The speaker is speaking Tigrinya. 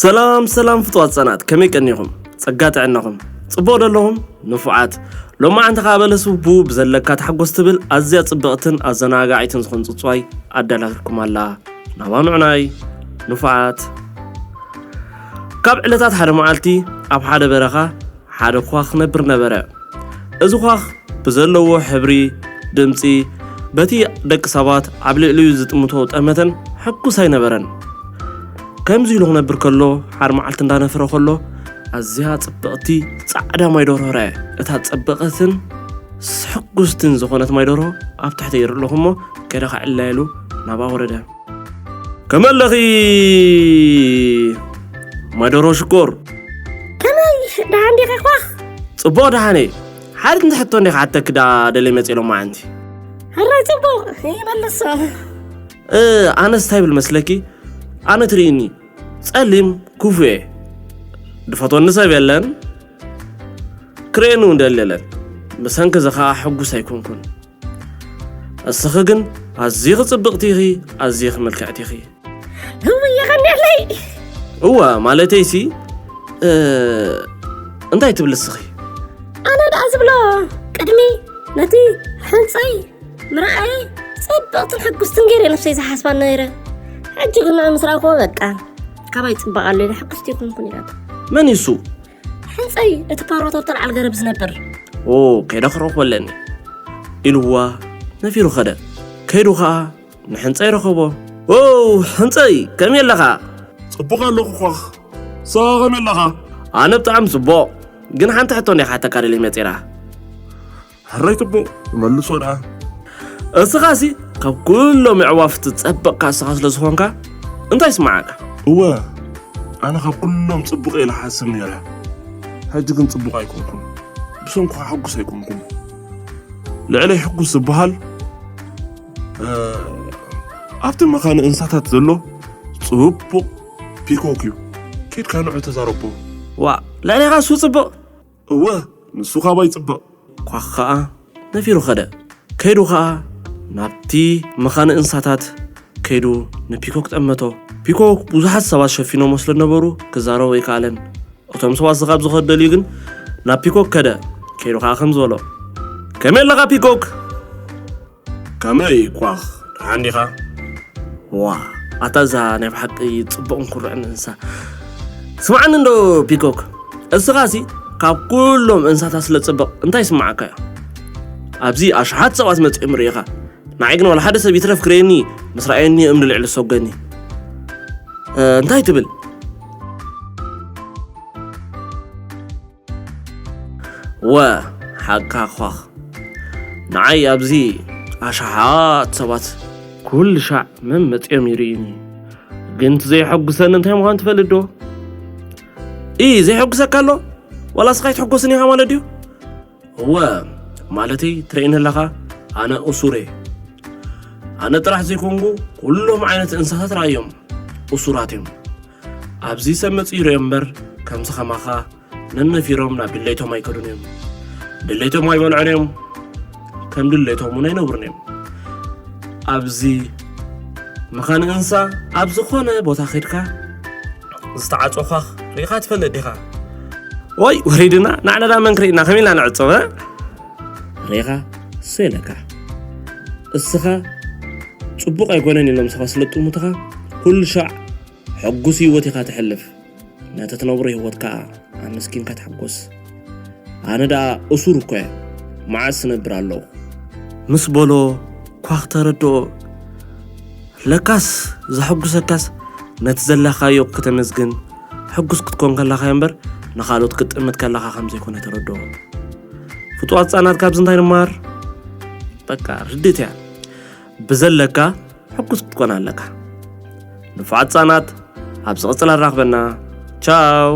ሰላም ሰላም ፍጡራት ህጻናት፣ ከመይ ቀኒኹም? ጸጋ ጥዕናኹም ጽቡቕ ዶ ኣለኹም? ንፉዓት። ሎማዓንቲ ከኣ በለስ ውቡ ብዘለካ ተሓጎስ ትብል ኣዝያ ጽብቕትን ኣዘናጋዒትን ዝኾን ጽጽዋይ ኣዳላትልኩም ኣላ። ናባ ንዑናይ ንፉዓት። ካብ ዕለታት ሓደ መዓልቲ ኣብ ሓደ በረኻ ሓደ ኳኽ ክነብር ነበረ። እዚ ኳኽ ብዘለዎ ሕብሪ፣ ድምጺ፣ በቲ ደቂ ሰባት ኣብ ልዕሊኡ ዝጥምቶ ጠመተን ሕጉስ ኣይነበረን። ከምዚ ኢሉ ክነብር ከሎ፣ ሓደ መዓልቲ እንዳነፈረ ከሎ፣ ኣዝያ ጽብቕቲ ጻዕዳ ማይ ደርሆ ረኣየ። እታ ጽብቕትን ሕጉስትን ዝኾነት ማይ ደርሆ ኣብ ትሕቲ ይርኢ ኣለኹ እሞ፣ ከይደ ከዕልላ ኢሉ ናብኣ ወረደ። ከመይ ኣለኺ ማይ ደርሆ ሽኮር? ከመይ ደሓን ዲኻ ኳኽ? ጽቡቕ ደሓን እየ። ሓንቲ ሕቶ እንዲየ ክሓተኪ ደኣ ደልየ መጽየ ሎማዓንቲ። ሕራይ ጽቡቕ፣ ይመልሶ። እ፣ ኣነስ እንታይ ይብል መስለኪ? ኣነ ትርእይኒ፣ ጸሊም ክፉእ እየ። ዝፈትወኒ ሰብ የለን፣ ክርእየኒ እውን ደሊ የለን። ብሰንኪ እዚ ኸኣ ሕጉስ ኣይኮንኩን። እስኺ ግን ኣዚኺ ጽብቕቲ ኢኺ፣ ኣዚኺ ምልክዕቲ ኢኺ። እውይ፣ የቐንየለይ። እወ፣ ማለተይሲ፣ እ፣ እንታይ ትብሊ እስኺ? ኣነ ደኣ ዝብሎ፣ ቅድሚ ነቲ ሕንጸይ ምርኣየ ጽብቕትን ሕጉስትን ገይረ ነብሰይ ዝሓስባ ነይረ። ሕጂ ግን ንዑ ምስ ረኣኽዎ በቃ፣ ካባይ ጽባቕ ኣሎ ኢለ ሕጉስቲ ኣይኮንኩን ኢላቶ። መን እዩ እሱ? ሕንጸይ፣ እቲ ፓሮት ኣብቲ ልዓል ገረብ ዝነብር። ኦ፣ ከይደ ክረኽቦ ኣለኒ ኢልዋ ነፊሩ ኸደ። ከይዱ ኸኣ ንሕንጸይ ረኸቦ። ኦ፣ ሕንጸይ፣ ከመይ ኣለኻ? ጽቡቕ ኣለኹ ኳኽ። ንስኻ ከመይ ኣለኻ? ኣነ ብጣዕሚ ጽቡቕ። ግን ሓንቲ ሕቶ እንድየ ክሓተካ ደልየ መጺኣ። ሕራይ ጽቡቕ፣ መልሶ ደኣ። እስኻሲ ካብ ኩሎም ኣዕዋፍ ትጸብቕካ እስኻ ስለ ዝኾንካ፣ እንታይ ይስምዓካ? እወ፣ ኣነ ካብ ኩሎም ጽቡቕ እየ ኢለ ሓስብ ነይረ። ሕጂ ግን ጽቡቕ ኣይኮንኩን። ብሰንኩኻ ሕጉስ ኣይኮንኩን። ልዕለይ ሕጉስ ዝበሃል፣ እ፣ ኣብቲ መኻነ እንስሳታት ዘሎ ጽቡቕ ፒኮክ እዩ። ኬድካ ንዑ ተዛረቦ። ዋእ፣ ልዕሌኻ እሱ ጽቡቕ? እወ፣ ንሱ ካባይ ጽብቕ። ኳኽ ኸኣ ነፊሩ ኸደ። ከይዱ ኸኣ ናብቲ መኻነ እንስሳታት ከይዱ ንፒኮክ ጠመቶ። ፒኮክ ብዙሓት ሰባት ሸፊኖሞ ስለ ዝነበሩ ክዛረቦ ኣይከኣለን። እቶም ሰባት ስጋብ ዝኸዱ ደልዩ ግን ናብ ፒኮክ ከደ። ከይዱ ኸኣ ከምዚ በሎ፣ "ከመይ ኣለኻ ፒኮክ?" "ከመይ ኳኽ፣ ደሓን ዲኻ?" "ዋ፣ ኣታ እዛ ናይ ብሓቂ ጽቡቕን ኩርዕን እንስሳ። ስምዓኒ እንዶ ፒኮክ፣ እስኻሲ ካብ ኩሎም እንስሳታት ስለ ጽብቕ እንታይ ይስምዓካ እዩ? ኣብዚ ኣሽሓት ሰባት መጺኦም ይርእዩኻ። ንዓይ ግን ዋላ ሓደ ሰብ ይትረፍ ክርእየኒ፣ ምስ ረኣየኒ እምኒ ልዕሊ ዝሰጎኒ። እ፣ እንታይ ትብል?" "ወ፣ ሓቅካ ኳኽ። ንዓይ ኣብዚ ኣሽሓት ሰባት ኩሉ ሻዕ መመጽኦም ይርእዩኒ። ግን እቲ ዘየሐጉሰኒ እንታይ ምዃኑ ትፈልጥ ዶ?" "ኢ፣ ዘየሐጉሰካ ኣሎ? ዋላ እስኻ ኣይትሕጎስን ኢኻ ማለት ድዩ?" "እወ፣ ማለተይ ትርእየኒ ኣለኻ፣ ኣነ እሱር እየ። ኣነ ጥራሕ ዘይኮንኩ ኩሎም ዓይነት እንስሳታት ረኣዮም እሱራት እዮም። ኣብዚ ሰብ መጺኡ ይርእዮም እምበር ከምዚ ከማኻ ነነፊሮም ናብ ድሌቶም ኣይከዱን እዮም። ድሌቶም ኣይበልዑን እዮም፣ ከም ድሌቶም እውን ኣይነብሩን እዮም። ኣብዚ መኻን እንስሳ ኣብ ዝኾነ ቦታ ኸድካ ዝተዓጾ ኳኽ ርኢኻ ትፈልጥ ዲኻ?" "ወይ ወሪድና፣ ንዓና ዳ መን ክርእየና፣ ከመይ ኢልና ንዕጾ፣ እ?" "ርኢኻ፣ እሱ ኢለካ። እስኻ ጽቡቕ ኣይኮነን ኢሎም ስኻ ስለ ጥሙትኻ፣ ኩሉ ሻዕ ሕጉስ ህይወት ኢኻ ትሕልፍ። ነቲ ትነብሮ ህይወት ከኣ ኣመስጊንካ ተሓጎስ። ኣነ ደኣ እሱር እኮ እየ፣ መዓስ እነብር ኣለኹ?" ምስ በሎ ኳኽ ተረድኦ። ለካስ ዘሐጉሰካስ ነቲ ዘለኻዮ ክተመስግን፣ ሕጉስ ክትኮን ከለኻ እምበር ንኻልኦት ክትጥምት ከለኻ ከም ዘይኮነ ተረድኦ። ፍጡራት ህጻናት፣ ካብዚ እንታይ ንመሃር? በቃ ርድእት እያ። ብዘለካ ሕጉስ ክትኮን ኣለካ። ንፉዓት ህጻናት፣ ኣብ ዝቕጽል ኣራኽበና። ቻው።